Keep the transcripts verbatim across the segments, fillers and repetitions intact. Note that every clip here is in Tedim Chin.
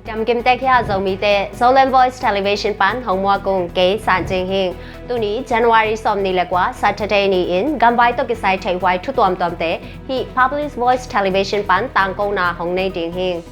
Dam kim tek hia Zomite, Zoland Voice Television pan hong muak ung, kei San Cing Hing. Tuni January sawmnih le kua Saturday ni-in gamvai tawh kisai theihhuai thu tuamtuamte hih Public Voice Television pan tangkona hong nei ding hing.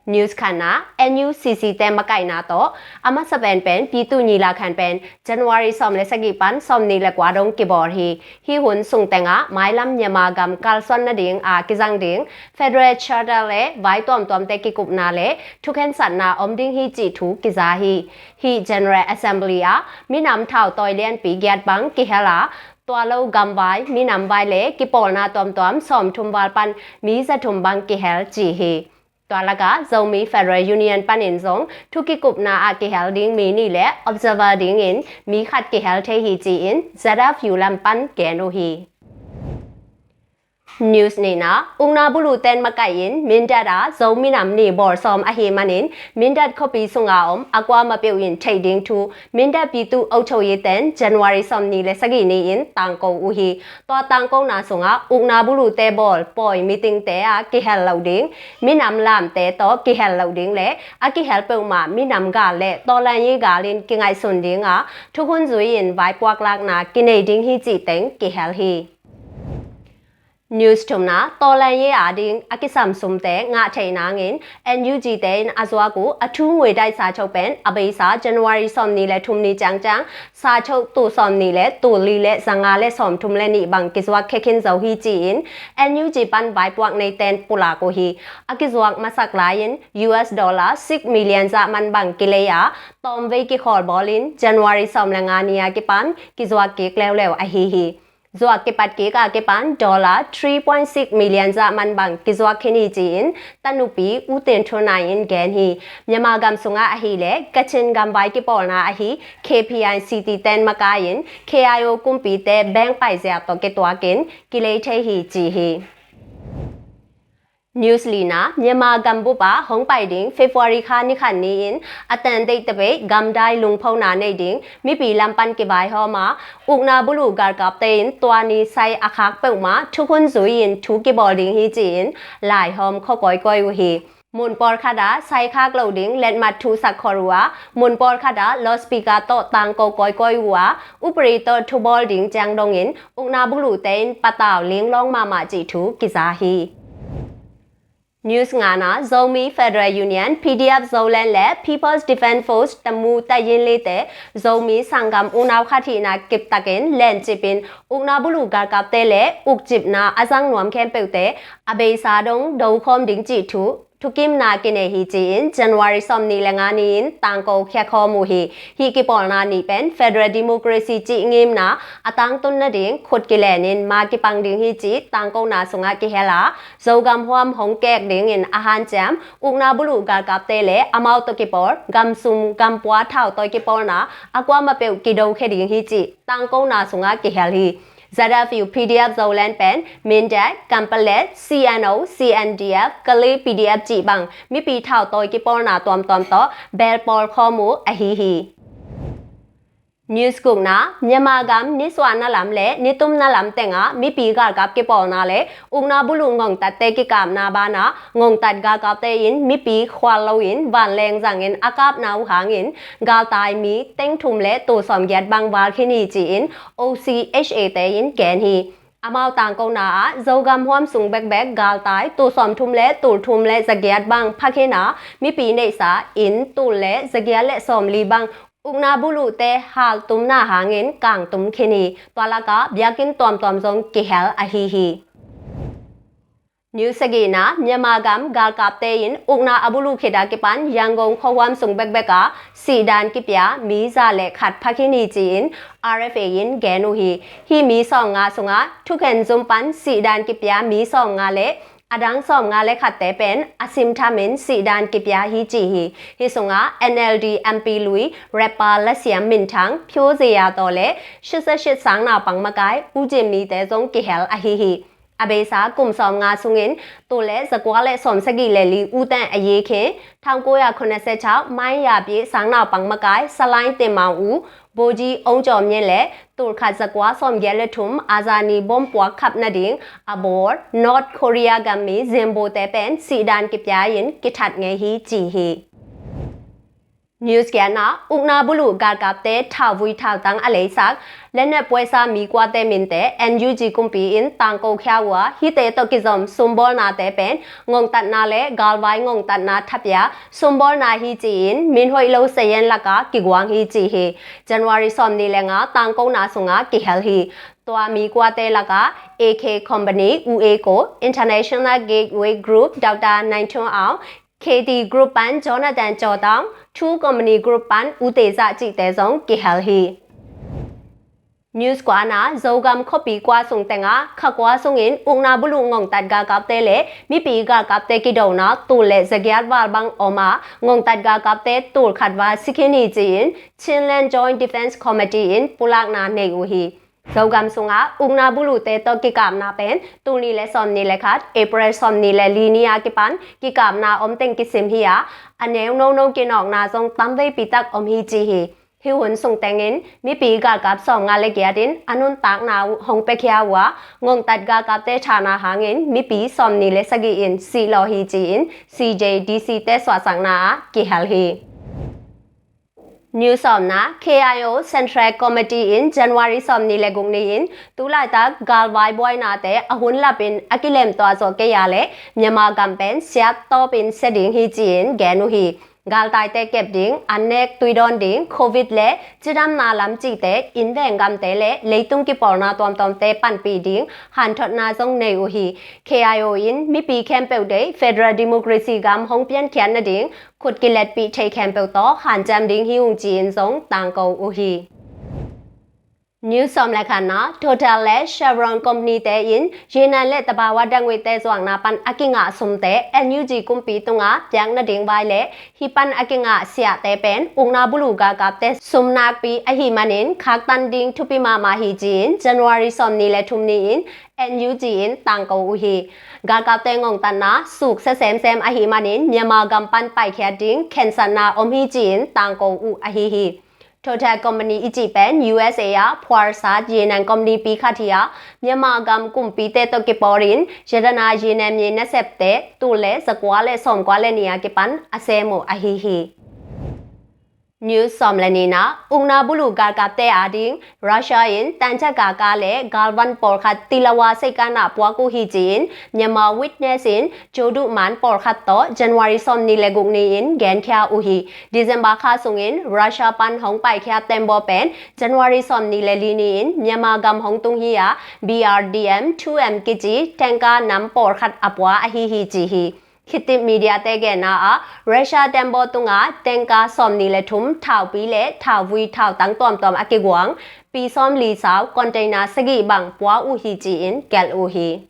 News khatna, N U C C te makaihna tawh a masa penpen Pitu Nyi Lakhan pen January sawm le sagih pan sawmnih le kua dong kibawl hi. Hih hun sung tengah mailam Myanmar gam kalsuan nading a kizang ding Federal Charter le vai tuamtuamte kikupna le thukhensatna om ding hi cih thu kiza hi. Hih General Assembly ah minam thautawi lianpi giat bang kihel a, tua lo gamvai, minam vai le kipawlna tuamtuam sawmthum val pan mi zathum bang kihel ci hi. Tua lakah Zomi Federal Union panin zong thu kikupna ah kihel ding mi nih le observer dingin mi khat kihel thei hi ci-in Z F U lam pan gen uh hi. News nihna, ukna bulu ten makaih in Mindat ah Zo minam nih bawl sawm ahih manin Mindat khuapi sunga om a kuamah peuh in theih ding thu Mindat Pitu အုပ်ချုပ်ရေး ten January sawmnih le sagih ni-in tangko uh hi. Tua tangkona sungah ukna bulute bawl pawi meeting te ah kihel loh ding, minam lamte tawh kihel loh ding le a kihel peuhmah minam gal le tawlanyi gal in kingaihsun ding a, thukhun zui in vaipuak lakna kinei ding hi cih teng kihel hi. News thumna, tawlanyi a ding a kisam sumte ngah theih nangin N U G te in a zuak uh a thu nguidai စာချုပ် pen a beisa January sawmnih le thum ni ciangciang စာချုပ် tul sawmnih le tul li le zanga le sawmthum le nih bang kizuak khekhin zo hi ci-in N U G pan vaipuak neiten pulak uh hi. A kizuak masak lai-in U S dollar six million zah man bang kilei a, tawmvei kikhawl bawlin January sawm le nga ni a kipan kizuak kik leuleu ahi hi. Zuak kipat kik a kipan dollar three point six million zah man bang kizuak khin hi ci-in tanupi U Tin Thun Naing in gen hi. Myanmar gam sungah ahileh Kachin gamvai kipawlna ahi K P I C T ten makai-in K I O kumpite bengpai ziak tawh kituakin kilei thei hi ci hi. News lina, Myanmar gambup ah hong pai ding February kha ni khat ni-in a tan deih tabei gamdai lungphona nei ding mipi lam pan kivaihawm a, ukna bulu galkapte in tua ni sai a khak peuhmah thukhun zui-in thu kibawl ding hi ci-in laihawm khuakawi kawi uh hi. Mun pawlkhat ah sai khak loh ding letmat thu sak khol uh a, mun pawlkhat ah loudspeaker tawh tangko kawikawi uh a, upri tawh thubawl ding ciang dongin ukna bulute in patau linglawng mahmah cih thu kiza hi. News ngana, Zomi Federal Union, P D F Zoland le People's Defense Force Tamu Tayin Lite Zomi sanggam unau khat hihna kiptakin lencipin ukna bulu galkapte le ukcipna a zang nuam khempeuhte a beisa dong dokhawm ding cih thu thukimna kinei hi ci-in January sawmnih le nga ni-in tangko khiakhawm uh hi. Hih kipawlna nih pen Federal Democracy cih ngimna a tangtun nading khut kilenin ma kipang ding hi cih tangkona sungah kihel a, Zogam huam hong kek dingin a hanciam ukna bulu galkapte le amau tawh kipawl gamsum gampua thautawi kipawlna a kuamah peuh kidokhia ding hi cih tangkona sungah kihel hi. Z F U P D F Zoland pen Mindat, Kanpalet, C N O, C N D F, Kale P D F cih bang mipi thautawi kipawlna tuamtuam tawh belpawl khawm uh ahi hi. News gukna, Myanmar gam nisuahna lam le nitumna lam tengah mipi galkap kipawlna le ukna bulu ngongtatte kikapna banah ngongtat galkapte in mipi khual loin vanleng zangin a kapna uh hangin galtai mi teng thum le tul sawmgiat bang val khin hi ci-in O C H A te in gen hi. Amau tangkona ah Zogam huam sung bekbek galtai tul sawmthum le tul thum le zagiat bang phakhin a, mipi neihsa inn tul le zagiat le sawmli bang ukna buluhte haltumna hangin kangtum khin hi. Tua lakah biakinn tuamtuam zong kihel ahi hi. News sagihna, Myanmar gam galkapte in ukna a bulu khit a kipan Yangon khuahuam sung bekbek ah sihdan kipia mi za le khat phakhin hi ci-in R F A in gen uh hi. Hih mi sawmnga sungah thukhen zum pan sihdan kipia mi sawmnga le adang sawmnga le khatte pen a simthamin sihdan kipia hi ci hi. Hih sungah N L D M P lui rapper Lasiam Minthang, Phyo Zeya tawh le shitsa shit sang naupang makai U Jin mite zong kihel ahi hi. A beisa kum sawmnga sungin tul le zakua le sawmsagih le li U Teng Ayi Khin, ထောင့်ကိုးရာခုနှစ်ဆယ့်ခြောက် မိုင်းရာပြည့် စန်းနောက်ပိုင်းမကိုင် ဆလိုင်းတင်မောင်ဦး ဗိုလ်ကြီးအုန်းကျော်မြင့် le tul khat zakua sawmgiat le thum အာဇာနည်ဗုံးပွားခပ်နဒိင် အဘိုး North Korea ဂမ်မီ ဇင်ဘိုတဲပင် စီဒန်ကပြားရင် ကထတ်ငယ်ဟီ ကြည်ဟီ News ကန ukna bulu galkapte thauvui thautang a leisaklet ne puaisa mi kuate minte NUG kumpi in tangko khia ua, hite tawh kizom sumbawlnate pen ngongtatna le galvai ngongtatna thapia sumbawlna hi ci-in minhoih lo sayen laka kiguang hi ci hi. January sawmni le nga tangkona sunga kihel hi. Tua mi kuate laka AK Company, Ueko, International Gateway Group, Dr. Nainthung Aung, KT Group pan Jonathan Jawtaung, Two Company Group pan Uteza cihte zong kihel hi. News kuana, Zogam khuapi kua sung tenga khakua sungin ukna bulu ngongtat galkapte le mipi galkapte kidona tul le zagiat val bang oma ngongtat galkapte tul khat val sikhin hi ci-in Chinland Joint Defense Committee in pulakna nei uh hi. Zogam sunga ukna bulute tawh kikapna pen tulni le sawmni le khat April sawmni le li ni a kipan kikapna omteng kisim hi a, a neu nono kinawkna zong tamveipi tak om hi ci hi. Hih hun sungtengin mipi galkap sawmnga le giatin a nuntakna uh hong pekhia uh a, ngongtat galkapte thahna hangin mipi sawmni le sagih in sihlawh hi ci-in CJDC te suahsakna ah kihel hi. News sawmna, KIO Central Committee in January sawmni le guk ni-in tulaitak galvai buainate a hun lapin a kilemtua zawh kei a le Myanmar gam pen siat tawpin sia ding hi ci-in gen uh hi. Galtaite kep ding, annek tuidawn ding, Covid le cidamna lam cihte, innveng gamte le leitung kipawlna tuamtuamte panpih ding hanthotna zong nei uh hi. KIO in mipi khempeuh deih Federal Democracy gam hong piankhiat nading khut kiletpih thei khempeuh tawh hanciam ding hi ung ci-in zong tangko uh hi. News sawm le khatna, Total le Chevron company te in Yenan le tabawa dangui te zuakna pan a kingah sumte NUG kumpi tunga piak nading vai le hih pan a kingah siahte pen ukna bulu galkapte sum nakpi ahih manin khaktan ding thupi mahmah hi ci-in January sawmni le thum ni-in NUG in tangko uh hi. Galkapte ngongtatna suksia semsem ahih manin Myanmar gam pan paikhiat ding khensatna om hi ci-in tangko uh ahi hi. Total company i cih pen USA ah phualsat Yenan company pi khat hi a, Myanmar gam kumpite tawh kipawlin Yadana Yenan mi nasepte tul le zakua le sawmkua le ni a kipan a sem uh ahi hi. News sawm le nina, ukna bulu galkapte ading Russia in tanchaka ka le galvan pawlkhat Tilawa seikana puak uh hi ci-in Myanmar Witness in Jodu man pawlkhat tawh January sawmni le guk ni-in genkhia uh hi. December kha sungin Russia pan hong paikhiat tembaw pen January sawmni le li ni-in Myanmar gam hong tung hi a, BRDM two M kici tanka nam pawlkhat a pua ahi hi ci hi. Khitip media te genna ah Russia tembaw tunga tanka sawmni le thum thaupi le thauvui thautang tuamtuam a kiguang pi sawmli sau container sagih bang pua uh hi ci-in gelh uh hi.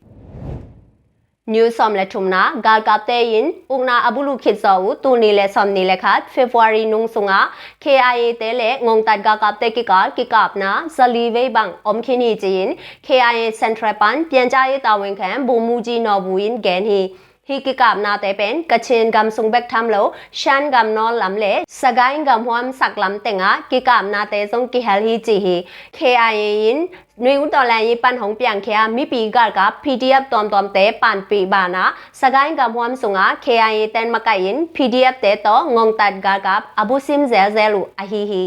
News sawm le thumna, galkapte in ukna a bulu khit zawh uh tulni le sawmni le khat February nung sunga KIA te le ngongtat galkapte kikal kikapna zali vei bang om khin hi ci-in KIA Central pan ပြန်ကြားရေးတာဝန်ခံ ဗိုလ်မှူးကြီး နော်ဘူ in gen hi. Hih kikapnate pen Kachin gam sung bek tham lo Shan gam nawl lam le Sagaing gam huam sak lam tengah kikapnate zong kihel hi ci hi. KIA in Nui U Tawlan i pan hong piangkhia mipi galkap PDF tuamtuamte panpih banah Sagaing gam huam sunga KIA ten makaih in PDF te tawh ngongtat galkap a busim zelzel uh ahi hi.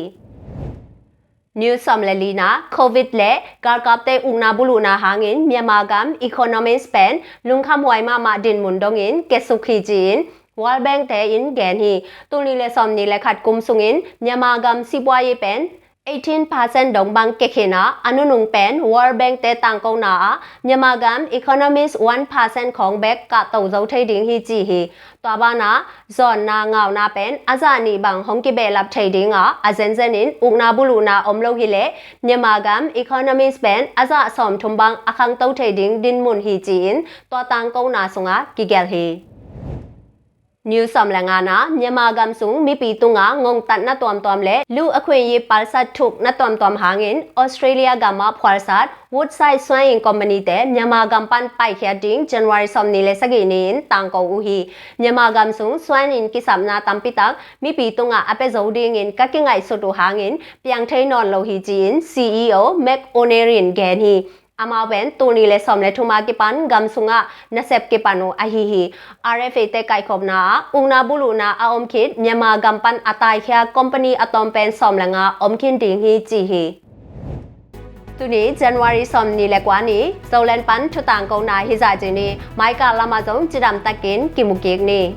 News sawm le lina, Covid le galkapte ukna buluhna hangin Myanmar gam economies pen lungkhamhuai mahmah dinmun dongin kiasuk hi ci-in World Bank te in gen hi. Tulni le sawmni le khat kum sungin Myanmar gam sipuai pen eighteen percent dong bang kiakhin a, a nunung pen World Bank te tangkona ah Myanmar gam economies one percent khawng bek kahto zo thei ding hi ci hi. Tua banah zawnna ngauna pen a zah nih bang hong kibehlap thei ding a, a zenzen in ukna buluhna om lo hileh Myanmar gam economies pen a zah sawmthum bang a khangto thei ding dinmun hi ci-in tua tangkona sungah kigelh hi. News sawm le ngana, Myanmar gam sung mipi tunga ngongtatna tuamtuam le lu a khuin yi palsat thukna tuamtuam hangin Australia gam ah phualsat Woodside Suan In Company te Myanmar gam pan paikhiat ding January sawmnih le sagih ni-in tangko uh hi. Myanmar gam sung suan in kisapna tampitak mipi tungah a pia zo dingin ka kingaihsut uh hangin piang thei nawn lo hi ci-in C E O Mac O'Neill in gen hi. Amau pen tul nih le sawm le thum a kipan gam sungah nasep kipan uh ahi hi. R F A te kaikhopna ah ukna buluhna a om khit Myanmar gam pan a taikhia company a tawm pen sawm le nga om khin ding hi ci hi. Tuni January sawmnih le kua ni, Zoland pan thutangkona hizah ci ni, maika lamah zong cidamtakin kimu kik ni.